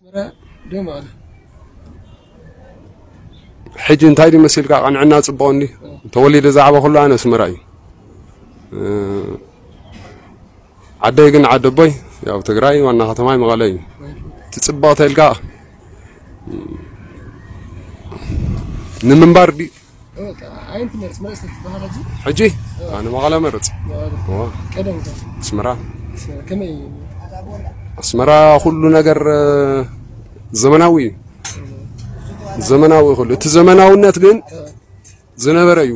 ዶ መቐለ? ሕጂ እንታይ ድዩ መሲልካ? ቅንዕና ጽቡቕ እንዲ ተወሊደ ዝዓበኹሉ ኣነ ኣስመራ እዩ። እ፣ ዓደይ ግን ዓደቦይ ያው ትግራይ ዋና ከተማይ መቐለ እዩ። ትጽብቕ ተልካ ንምንባር ድዩ? በቃ ኣይንት መርጽ መርጽ ትበሃል ሕጂ? ሕጂ ኣነ መቐለ መርጽ። መቐለ። እዋ፣ ቀደም ከ? ኣስመራ ከመይ? ኣስመራ ኩሉ ነገር እ፣ ዘመናዊ እዩ። ዘመናዊ ኩሉ እቲ ዘመናውነት ግን ዝነበረ እዩ።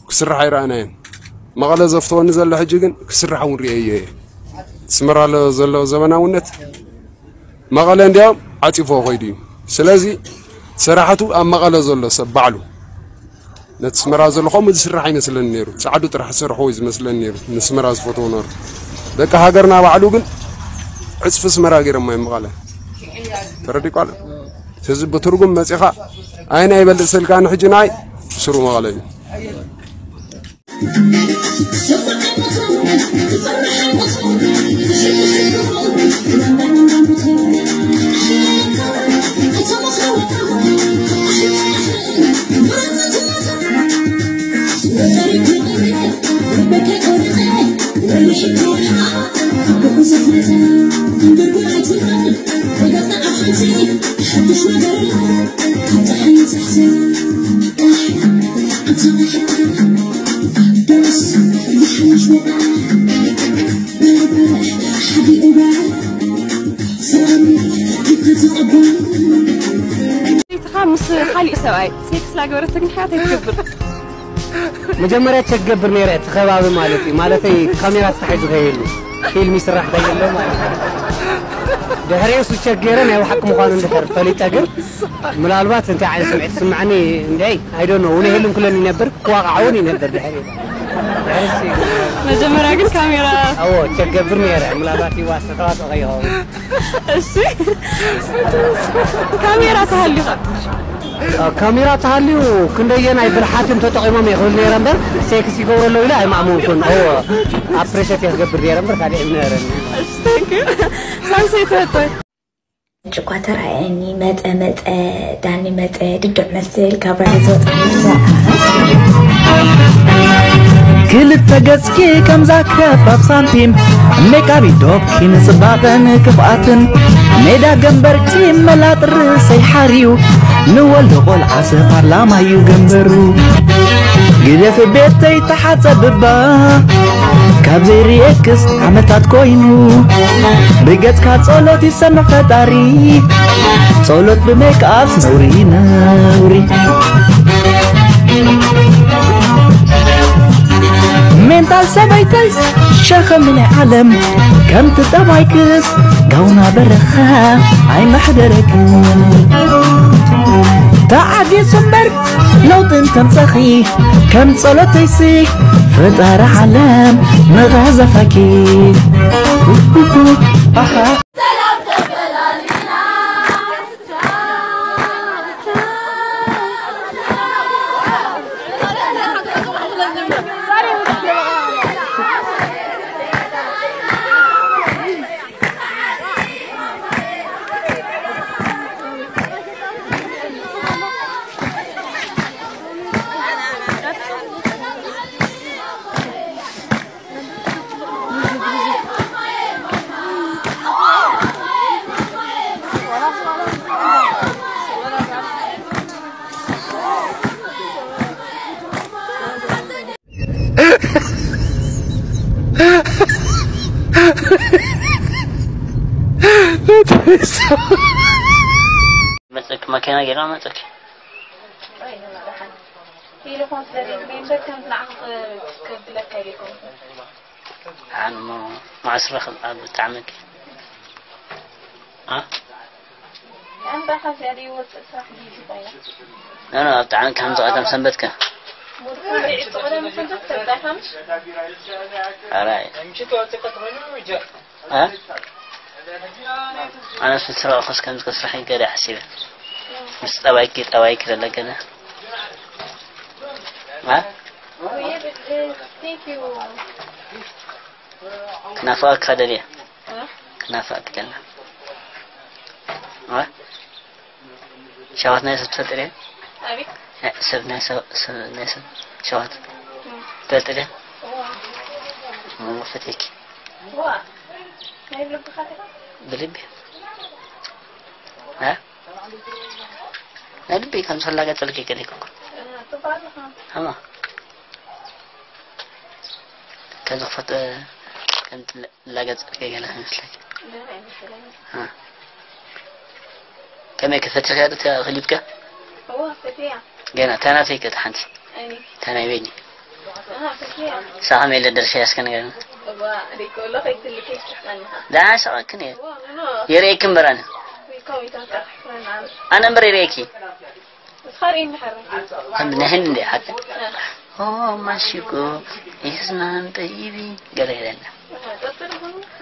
ክስራሕ ኣይረኣናየን። መቐለ ዘፍተወኒ ዘሎ ሕጂ ግን ክስራሕ እውን ርእየ እየ። ኣስመራ ለ- ዘሎ ዘመናውነት መቐለ እንዲያውም ዓፂፎ ኮይዱ እዩ። ስለዚ ስራሕቱ ኣብ መቐለ ዘሎ ሰብ ባዕሉ ነቲ ኣስመራ ዘሎ ከምኡ ዝስራሕ ኣይመስለኒ ነይሩ። ፃዕዱ ጥራሕ ዝሰርሕዎ እዩ ዝመስለኒ ነይሩ። ንኣስመራ ዝፈትዎ ነሩ። ደቂ ሃገርና ባዕሉ ግን ዕፅፊ ኣስመራ ገይሮማ እዮም መቐለ። ተረዲእኳ ኣሎ። እዚ ብትርጉም መፂኻ ኣይና ይበልፅ ስልካ ንሕጂ ናይ ስሩ መቐለ እዩ። ቤትኻ ምስ ካሊእ ሰብኣይ ሴክስ ላገበረትክ ንሕያ እንታይ ትገብር? መጀመርያ ቸክ ገብር ነይረ እቲ ከባቢ ማለት እዩ። ማለተይ ካሜራ ተታሒዙ ከየሉ ፊልም ይስራሕ ከየሎ ማለት እዩ። ድሕሪኡ እሱ ቸክ ገይረ ናይ ብሓቂ ምዃኑ እንድሕር ፈሊጠ ግን ምናልባት እንታይ ዓይነት ስምዒት ስምዓኒ እንደ I don't know እውን የህልም ክለን ይነብር ክዋቃዕ እውን ይነብር ድሕሪኡ። ድሕሪሲ መጀመርያ ግን ካሜራ ኣዎ ቸክ ገብር ነይረ ምናልባት ይዋስ ተዋጽኦ ከይኸውን። እሺ ካሜራ ተሃልዩኻ ካሜራ ተሃልዩ ክንደየናይ ብልሓት እዮም ተጠቒሞም እየ ክብል ነይረ እምበር ሴክስ ይገብሩ ኣለዉ ኢለ ኣይማእመንኩን። እዎ ኣፕሬሸት እየ ክገብር ነይረ እምበር ካልእ እምነ ነረኒ። ሳንሰይ ተወጥቶ ጭቋ ተራእየኒ መጸ መጸ ዳኒ መጸ ድዱዕ መስል ካብ ራእይ ዝወጻ ክልተ ገጽኪ ከምዛ ከፋፍ ሳንቲም ሜቃቢ ዶብኪ ንጽባቐን ክፍኣትን ሜዳ ገንበርኪ መላጥ ርእሰይ ሓርዩ ንወልዶ ቆልዓሰ ፓርላማዩ ገንበሩ ግደፊ ቤተይ ተሓጸብባ ካብ ዘይርእየክስ ዓመታት ኮይኑ ብገጽካ ጸሎት ይሰምዕ ፈጣሪ ጸሎት ብሜክኣፕ ነውሪ ነውሪ ሜንታል ሰበይተይ ሸኸሚ ናይ ዓለም ከምቲ ጠባይክስ ጋውና በረኻ ኣይመሕደረክን ተዓጊሱ እምበር ለውጢ እንተምጸኺ ከም ጸሎተይሲ ፈጣሪ ዓለም ንቐዘፈኪ መፀኪ ማኪና ጌራ መፀኪ ቴሌፎን ስለዘይብለይ እምበር ከምዚ ንዓኺ ከብለካ ኢለ ኣይኮንኩን። ኣነ እሞ ማዕስረ ኣብ ብጣዕሚ እ ኣንታ ካብዚኣ ደይወፅእ ስራሕ ድዩ ኮይኑ? ኖ ኖ ኣብ ብጣዕሚ ከምዚ ቀደም ሰንበት ከ ሙድካ ደይዕጡ ቀደም ሰንበት ተብላካ ምሽ? ኣራይ እ ኣነ ስንስራ ኦኸስ ከምዚ ከስራሕ ይገደ ሓሲበ ምስ ጠባይኪ ጠባይኪ ዘለገነ እ Thank you. ክናፍቐካ ደልየ ክናፍቐኪ ደላ ሸዋት ናይ ሰብ ትፈልጥ ድያ? ኣቤት። ሰብ ናይ ሰብ፣ ሰብ ናይ ሰብ ሸዋት ትፈልጥ ድያ? ፈቴኪ። ብልቢ። እ? ናይ ልቢ ከም ዝፈላገ ጥልቂ ገለ ይኮንኩ። ኣማ። ከም ዝኽፈት፣ ከም ትለ- ላገጽ ገለ ይመስለኝ። እ። ከመይ ክፈትሕ ያሉት ክሊፕካ? ገና ታናተይ ከት ሓንቲ። ታናይ ቤኒ። ሳኸም የለ ደርሻ ያስከ ነገር። ዳና ሰቐክን እየ። የርእየኪ እምበር ኣነ። ኣነ እምበር የርእየኪ። Hamnahin de haka. Oh, Mashiko, it's not baby. Gare gare na.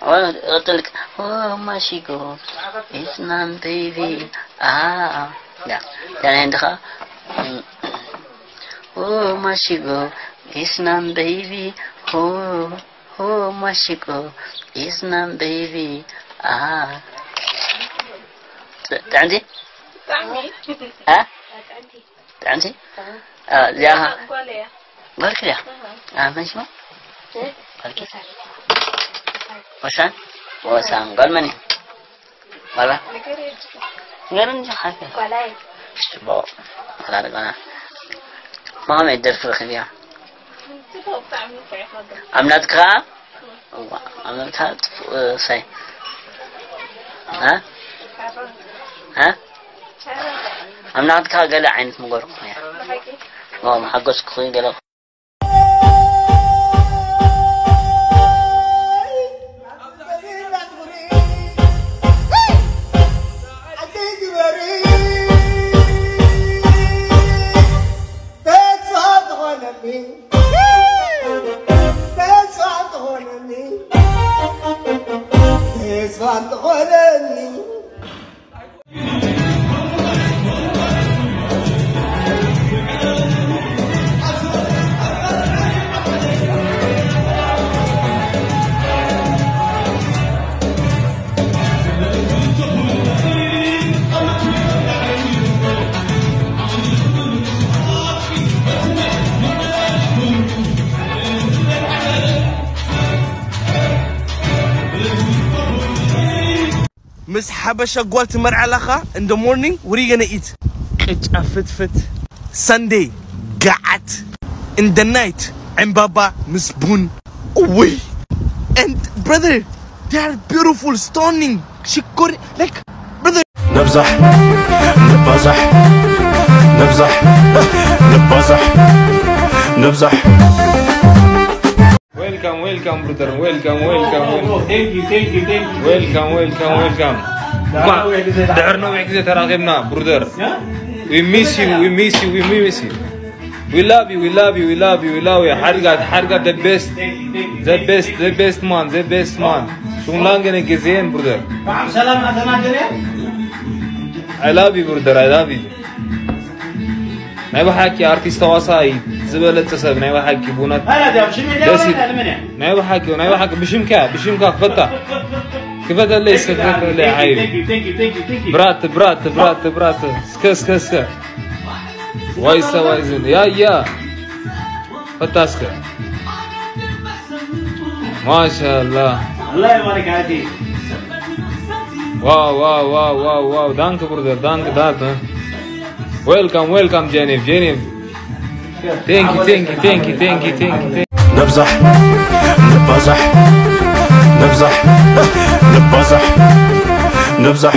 Oh, oh, Mashiko, it's not baby. Ah, ya. Ya, hindi ka. Oh, Mashiko, it's not baby. Oh, oh, Mashiko, it's not baby. Ah. Tanti? Ha? Tanti? እዚኣ ጓል እያ። ጓልኪ ድያ? ኣሃ። ኣ፣ መን ሽማ? እ? ጓልኪ? ወሳን? ወሳን። ጓል መን እዩ? ጓላ? ንገረኒ እንጂ ሓፊ። ጓላ እያ። ሽቦ። ጓላ ጓላ። ማመ ደርፊ ረኺብያ። ጽቡቕ ብጣዕሚ ንፍዕ ይኸብር። ኣብ ናትካ? እዋ፣ ኣብ ናትካ ጥፉእ፣ ሳይ። እ? እ? ኣብ ናትካ ገለ ዓይነት ምገርኩ እያ። ብሓቂ? እዋ፣ መሓገዝኩኺ ገለ። ተስፋ ትኾነኒ፣ ተስፋ ትኾነኒ፣ ተስፋ ትኾነኒ። ምስ ሓበሻ ጓል ትመርዓላኻ in the morning, what are you gonna eat? ቅጫ ፍትፍት። Sunday ገዓት። In the night ዕምባባ ምስ ቡን። ውይ። And brother, they are beautiful, stunning, ሽኮር፣ like, brother. ነብዛሕ፣ ነባዛሕ፣ ነብዛሕ፣ ነባዛሕ፣ ነብዛሕ። Welcome, welcome, brother. Welcome, welcome, welcome. Thank you, thank you, thank you. Welcome, welcome, welcome. እኳ ድሕሪ ነዊሕ ግዜ ተራኺብና፣ brother. We miss you, we miss you, we miss you. We love you, we love you, we love you, we love you. ሓድጋት፣ ሓድጋት፣ the best. The best, the best man, the best man. Schon lange nicht gesehen, brother. ሰላም ኣተናገደ። I love you, brother, I love you. ናይ ብሓቂ ኣርቲስት ተዋሳኣይ ዝበለጸ ሰብ፣ ናይ ብሓቂ ብእውነት ደስ ይብል። ናይ ብሓቂ፣ ናይ ብሓቂ ብሽምካ፣ ብሽምካ ክፈታ። ክፈተለይ እስከ፣ ክፈተለይ ሓይሉ። ብራት፣ ብራት፣ ብራት፣ ብራት። እስከ፣ እስከ፣ እስከ። ዋይሰ፣ ዋይዝን። ያ፣ ያ። ፈታ እስከ። ማሻአላህ። الله يبارك عليك. Wow, wow, wow, wow, wow. Danke, Bruder. Danke, danke. Welcome, welcome, Jenny. Jenny. Thank you, thank you, thank you, thank you, thank you, thank you. نبزح، نبزح، نبزح، نبزح، نبزح.